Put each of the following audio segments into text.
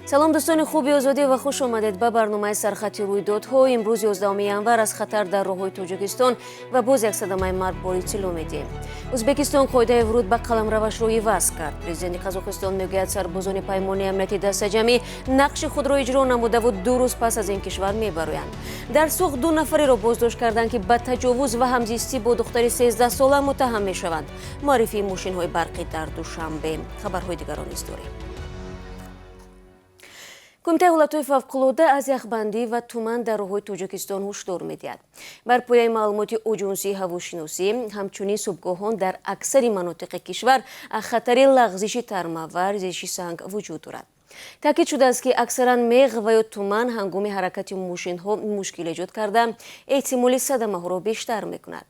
Салом, дӯстони хуби Озодӣ, ва хуш омадед ба барномаи «Сархати рӯйдодҳо». Имрӯз, 11 январ, аз хатар дар роҳҳои Тоҷикистон ва боз як садамаи маргбор иттилоъ медиҳем. Ӯзбекистон қоидаи вуруд ба қаламравашро иваз кард. Президенти Қазоқистон мегӯяд, сарбозони Паймони Амнияти Дастаҷамъӣ нақши худро иҷро намудаву 2 рӯз пас аз ин кишвар мебароянд. Дар Суғд ду нафареро боздошт карданд, ки ба таҷовуз ва ҳамзистӣ бо духтари 13сола муттаҳам мешаванд. Муаррифии мошинҳои барқӣ дар Душанбе. Хабарҳои дигарро низ дорем. Кумитаи ҳолатҳои фавқулода аз яхбандӣ ва туман дар роҳҳои Тоҷикистон ҳушдор медиҳад. Бар пояи маълумоти Оҷонсии ҳавошиносӣ, ҳамчунин субҳгоҳон дар аксари манотиқи кишвар хатари лағзиши тарма ва резиши санг вуҷуд дорад. Таъкид шудааст, ки аксаран меғ ва ё туман ҳангоми ҳаракати мошинҳо мушкил эҷод карда, эҳтимоли садамаҳоро бештар мекунад.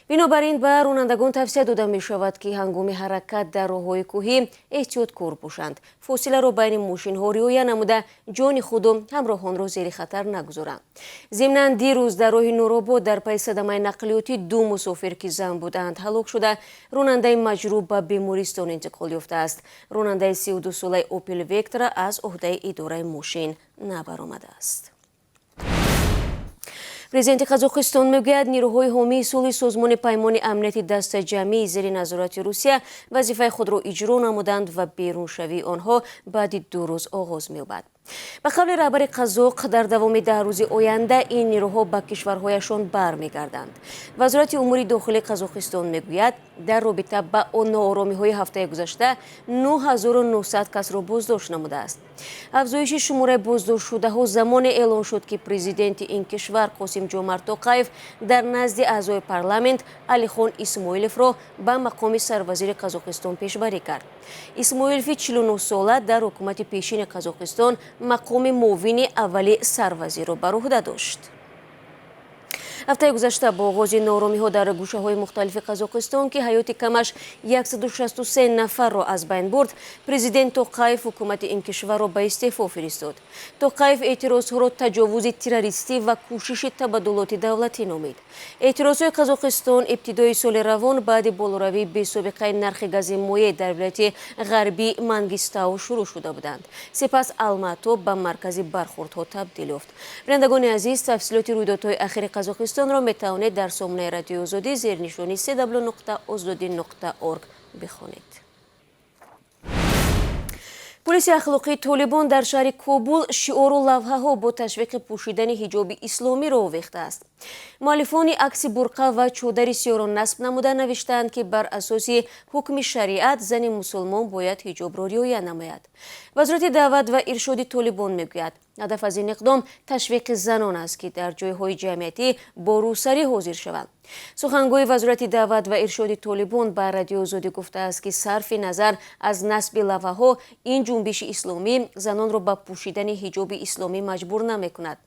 Бинобар ин ба ронандагон тавсия дода мешавад, ки ҳангоми ҳаракат дар роҳҳои кӯҳӣ эҳтиёткор бошанд, фосиларо байни мошинҳо риоя намуда, ҷони худу ҳамроҳонро зери хатар нагузоранд. Зимнан, дирӯз дар роҳи Нуробод дар пайи садамаи нақлиётӣ ду мусофир, ки зан буданд, ҳалок шуда, ронандаи маҷрӯҳ ба бемористон интиқол ёфтааст. Ронандаи 32солаи Опел Вектра аз уҳдаи идораи мошин набаромадааст. Президенти Қазоқистон мегӯяд, нирӯҳои ҳомии сулҳи Созмони Паймони Амнияти Дастаҷамъӣ зери назорати Русия вазифаи худро иҷро намуданд ва беруншавии онҳо баъди 2 рӯз оғоз меёбад. Ба қавли раҳбари қазоқ, дар давоми 10 рӯзи оянда ин нирӯҳо ба кишварҳояшон бармегарданд. Вазорати умури дохилии Қазоқистон мегӯяд, дар робита ба нооромиҳои ҳафтаи гузашта 9900 касро боздошт намудааст. Афзоиши шумораи боздоштшудаҳо замоне эълон шуд, ки президенти ин кишвар Қосим Ҷомарт Тоқаев дар назди аъзои парламент Алихон Исмоиловро ба мақоми сарвазири Қазоқистон пешбарӣ кард. Исмоилови 49сола дар ҳукумати пешини Қазоқистон мақоми муовини аввали сарвазирро бар уҳда дошт. Ҳафтаи гузашта бо оғози нооромиҳо дар гӯшаҳои мухталифи Қазоқистон, ки ҳаёти камаш 163 нафарро аз байн бурд, президент Тоқаев ҳукумати ин кишварро ба истеъфо фиристод. Тоқаев эътирозҳоро таҷовузи террористӣ ва кӯшиши табаддулоти давлатӣ номид. Эътирозҳои Қазоқистон ибтидои соли равон баъди болоравии бесобиқаи нархи гази моеъ дар вилояти ғарбии Мангистау шурӯъ шуда буданд. Сипас Алмато ба маркази бархӯрдҳо табдил ёфт. Бинандагони азиз, тафсилоти рӯйдодҳои ахири Қазоқистонро метавонед дар сомонаи Радиои Озодӣ зернишони cw.ozodi.org бихонед. Полиси ахлоқии Толибон дар шаҳри Кобул шиору лавҳаҳо бо ташвиқи пӯшидани ҳиҷоби исломиро овехтааст. Муаллифони акси бурқа ва чодари сиёҳро насб намуда навиштаанд, ки бар асоси ҳукми шариат зани мусулмон бояд ҳиҷобро риоя намояд. Вазорати даъват ва иршоди Толибон мегӯяд, ҳадаф аз ин иқдом ташвиқи занон аст, ки дар ҷойҳои ҷамъиятӣ бо рӯсарӣ ҳозир шаванд. Сухангӯи Вазорати даъват ва иршоди Толибон ба Радиои Озодӣ гуфтааст, ки сарфи назар аз насби лавҳаҳо, ин ҷунбиши исломӣ занонро ба пӯшидани ҳиҷоби исломӣ маҷбур намекунад.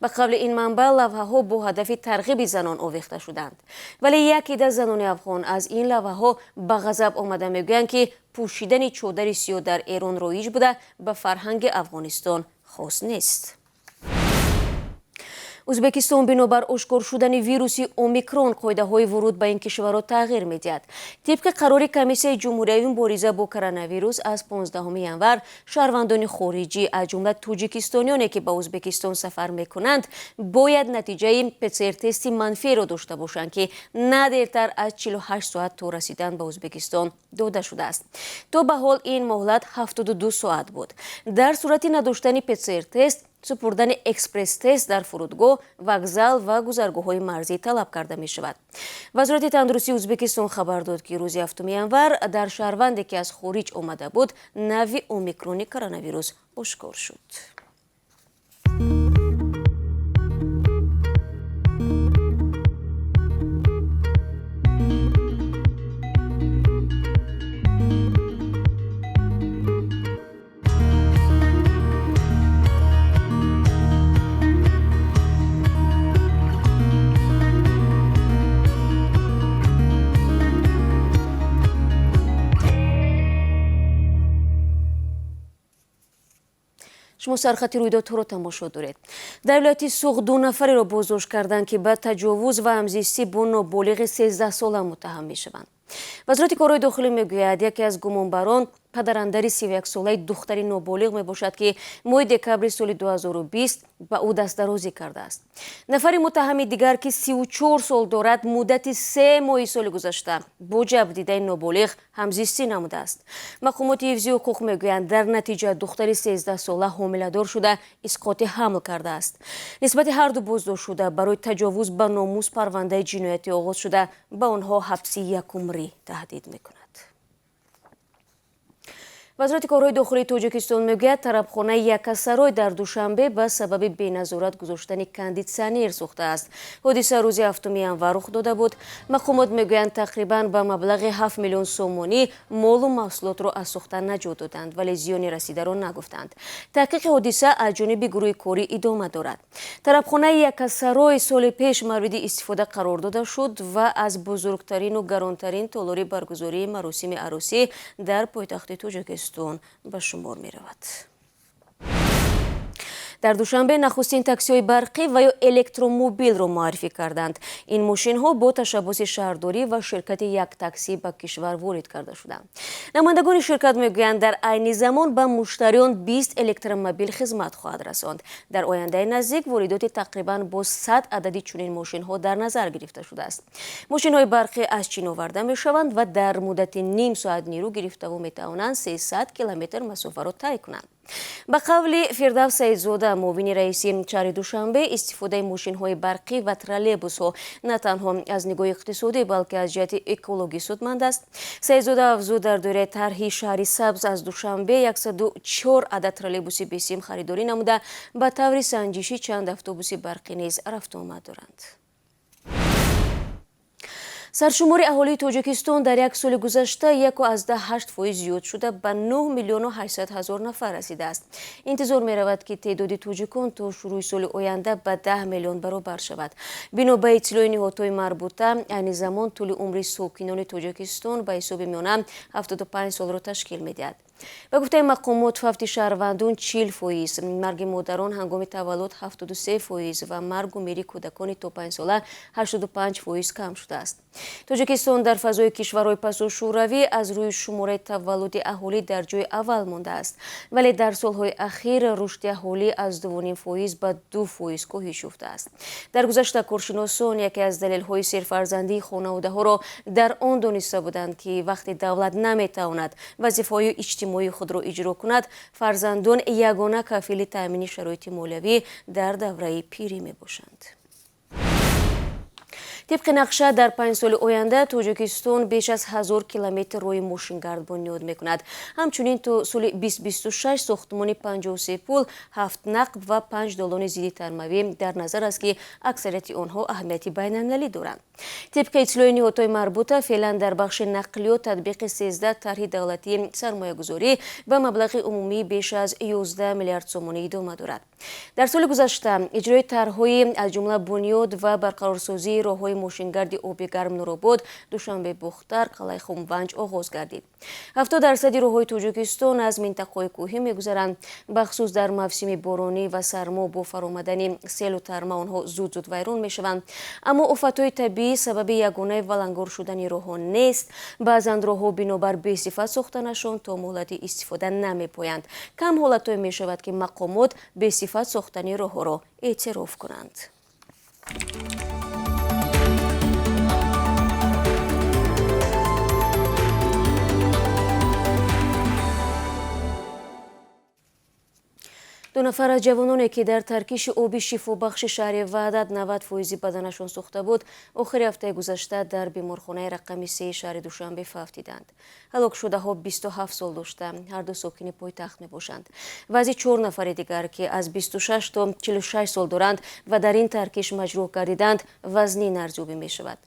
Ба қавли ин манбаъ, лавҳаҳо бо ҳадафи тарғиби занон овехта шуданд, вале як идда занони афғон аз ин лавҳаҳо ба ғазаб омада, мегӯянд, ки пӯшидани чодари сиёҳ дар Эрон роиҷ буда, ба фарҳанги Афғонистон хос нест. Ӯзбекистон бинобар ошкор шудани вируси омикрон қоидаҳои вуруд ба ин кишварро тағйир медиҳад. Тибқи қарори Комиссияи ҷумҳуриявии мубориза бо коронавирус, аз 15 январ шаҳрвандони хориҷӣ, аз ҷумла тоҷикистониёне, ки ба Ӯзбекистон сафар мекунанд, бояд натиҷаи ПЦР-тести манфиеро дошта бошанд, ки на дертар аз 48 соат то расидан ба Ӯзбекистон дода шудааст. То ба ҳол ин муҳлат 72 соат буд. Дар сурати надоштани ПЦР-тест супурдани экспресс-тест дар фурудгоҳ, вокзал ва гузаргоҳҳои марзӣ талаб карда мешавад. Вазорати тандурустии Ӯзбекистон хабар дод, ки рӯзи 7 январ дар шаҳрванде, ки аз хориҷ омада буд, навъи омикрони коронавирус ошкор шуд. Шумо сархати рӯйдодҳоро тамошо доред. Дар вилояти Суғд ду нафареро боздошт карданд, ки ба таҷовуз ва ҳамзистӣ бо ноболиғи 13сола муттаҳам мешаванд. Вазорати корҳои дохилӣ мегӯяд, яке аз гумонбарон падарандари 31-солаи духтари ноболиғ мебошад, ки моҳи декабри соли 2020 ба ӯ дастдарозӣ кардааст. Нафари муттаҳами дигар, ки 34 сол дорад, муддати 3 моҳи соли гузашта бо ҷабрдидаи ноболиғ ҳамзистӣ намудааст. Мақомоти ҳифзи ҳуқуқ мегӯянд, дар натиҷа духтари 13сола ҳомиладор шуда, исқоти ҳамл кардааст. Нисбати ҳарду боздоштшуда барои таҷовуз ба номус парвандаи ҷиноятӣ оғоз шуда, ба онҳо ҳабси якумрӣ таҳдид мекунад. Вазорати корҳои дохилии Тоҷикистон мегӯяд, тарабхонаи Якасарой дар Душанбе ба сабаби беназорат гузоштани кондитсионер сӯхтааст. Ҳодиса рӯзи 7 январ рух дода буд. Мақомот мегӯянд, тақрибан ба маблағи 7 миллион сомонӣ молу маҳсулотро аз сӯхтан наҷот доданд, вале зиёни расидаро нагуфтанд. Таҳқиқи ҳодиса аз ҷониби гурӯҳи корӣ идома дорад. Тарабхонаи Якасарой соли пеш мавриди истифода қарор дода шуд ва аз бузургтарину гаронтарин толори баргузории маросими арӯсӣ дар пойтахти Тоҷикистон ба шумор меравад. Дар Душанбе нахустин таксиҳои барқӣ ва ё электромобилро муаррифӣ карданд. Ин мошинҳо бо ташаббуси шаҳрдорӣ ва ширкати Як Таксӣ ба кишвар ворид карда шуданд. Намояндагони ширкат мегӯянд, дар айни замон ба муштариён 20 электромобил хизмат хоҳад расонд. Дар ояндаи наздик воридоти тақрибан бо 100 адади чунин мошинҳо дар назар гирифта шудааст. Мошинҳои барқӣ аз Чин оварда мешаванд ва дар муддати ним соат нерӯ гирифтаву метавонанд 300 километр масофаро тай кунанд. Ба қавли Фирдавс Саидзода, муовини раиси шаҳри Душанбе, истифодаи мошинҳои барқӣ ва троллейбусҳо на танҳо аз нигоҳи иқтисодӣ, балки аз ҷиҳати экологӣ судманд аст. Саидзода афзуд, дар доираи тарҳи шаҳри сабз аз Душанбе 104 адад троллейбуси бесим харидорӣ намуда, ба таври санҷишӣ чанд автобуси барқӣ низ рафтуомад доранд. Саршумори аҳолии Тоҷикистон дар як соли гузашта 1,8% зиёд шуда, ба 9 миллиону 800 ҳазор нафар расидааст. Интизор меравад, ки теъдоди тоҷикон то шурӯи соли оянда ба 10 миллион баробар шавад. Бино ба иттилои ниҳодҳои марбута, айни замон тӯли умри сокинони Тоҷикистон ба ҳисоби миёна 75 солро ташкил медиҳад. Ба гуфтаи мақомот, фавти шаҳрвандон 40%, марги модарон ҳангоми таваллуд 73% ва маргу мири кӯдакони то 5сола 85% кам шудааст. Тоҷикистон дар фазои кишварҳои пасошӯравӣ аз рӯи шумораи таваллуди аҳолӣ дар ҷои аввал мондааст, вале дар солҳои ахир рушди аҳолӣ аз 2,5% ба 2% коҳиш ёфтааст. Дар гузашта коршиносон яке аз далелҳои серфарзандии хонаводаҳоро дар он дониста буданд, ки вақте давлат наметавонад вазифаҳои иҷтимоии худро иҷро кунад, фарзандон ягона кафили таъмини шароити молиявӣ дар давраи пирӣ мебошанд. Тибқи нақша, дар 5 соли оянда Тоҷикистон беш аз 1000 километр роҳи мошингард бунёд мекунад. Ҳамчунин то соли 2026 сохтмони 53 пул, ҳафт нақб ва панҷ долони зидди тармавӣ дар назар аст, ки аксарияти онҳо аҳамияти байналмилалӣ доранд. Тибқи иттилои ниҳодҳои марбута, феълан дар бахши нақлиёт татбиқи 13 тарҳи давлатии сармоягузорӣ ба маблағи умумии беш аз 11 миллиард сомонӣ идома дорад. Дар соли гузашта иҷрои тарҳҳои аз ҷумла бунёд ва барқарорсозии роҳҳои мошингарди Оби Гарм, Нуробод, Душанбе, Бохтар, Қалъаи Хумванҷ оғоз гардид. 70% роҳҳои Тоҷикистон аз минтақаҳои кӯҳӣ мегузаранд. Бахусус дар мавсими боронӣ ва сармо бо фаромадани селу тарма онҳо зуд-зуд вайрон мешаванд. Аммо офатҳои табиӣ сабаби ягонаи валангор шудани роҳҳо нест. Баъзан роҳҳо бинобар бесифат сохтанашон то муҳлати истифода намепоянд. Кам ҳолатҳое мешавад, ки мақомот бесифат сохтани роҳҳоро эътироф кунанд. Ду нафар аз ҷавононе, ки дар таркиши оби шифобахши шаҳри Ваҳдат 90% баданашон сӯхта буд, охири ҳафтаи гузашта дар беморхонаи рақами сеи шаҳри Душанбе фавтиданд. Ҳалокшудаҳо 27 сол дошта, ҳарду сокини пойтахт мебошанд. Вазъи чор нафари дигар, ки аз 26 то 46 сол доранд ва дар ин таркиш маҷрӯҳ гардиданд, вазнин арзёбӣ мешавад.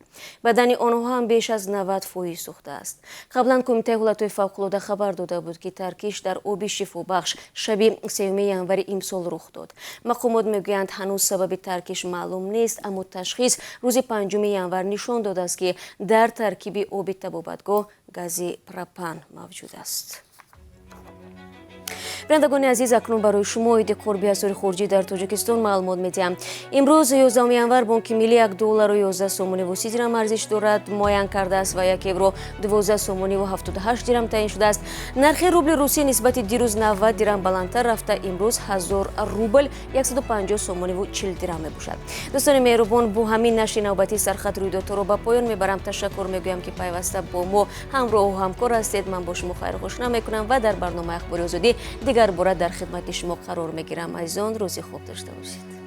Бадани онҳо ҳам беш аз 90% сӯхтааст. Қаблан Кумитаи ҳолатҳои фавқулода хабар дода буд, ки таркиш дар оби шифобахш шаби 3 январи имсол рух дод. Мақомот мегӯянд, ҳанӯз сабаби таркиш маълум нест, аммо ташхис рӯзи 5 январ нишон додааст, ки дар таркиби оби табобатгоҳ гази пропан мавҷуд аст. Бинандагони азиз, акнун барои шумо оиди қурби асъори хориҷӣ дар Тоҷикистон маълумот медиҳам. Имрӯз, 11 январ, Бонки Миллӣ 1 доллару 11 сомониву 30 дирам арзиш дорад муайян кардааст ва 1 евро 12 сомониву 78 дирам таъин шудааст. Нархи рубли русӣ нисбати дирӯз 90 дирам баландтар рафта, имрӯз 1000 рубл 150 сомониву 40 дирам мебошад. Дӯстони меҳрубон, бо ҳамин нашри навбатии Сархат рӯйдодҳоро ба поён мебарам. Ташаккур мегӯям, ки пайваста бо мо ҳамроҳу ҳамкор ҳастед. Ман бо шумо хайрхуш намекунам ва дар барномаи Ахбори Озодӣ дигар бора дар хидмати шумо қарор мегирам. Азизон, рӯзи хуб дошта бошед.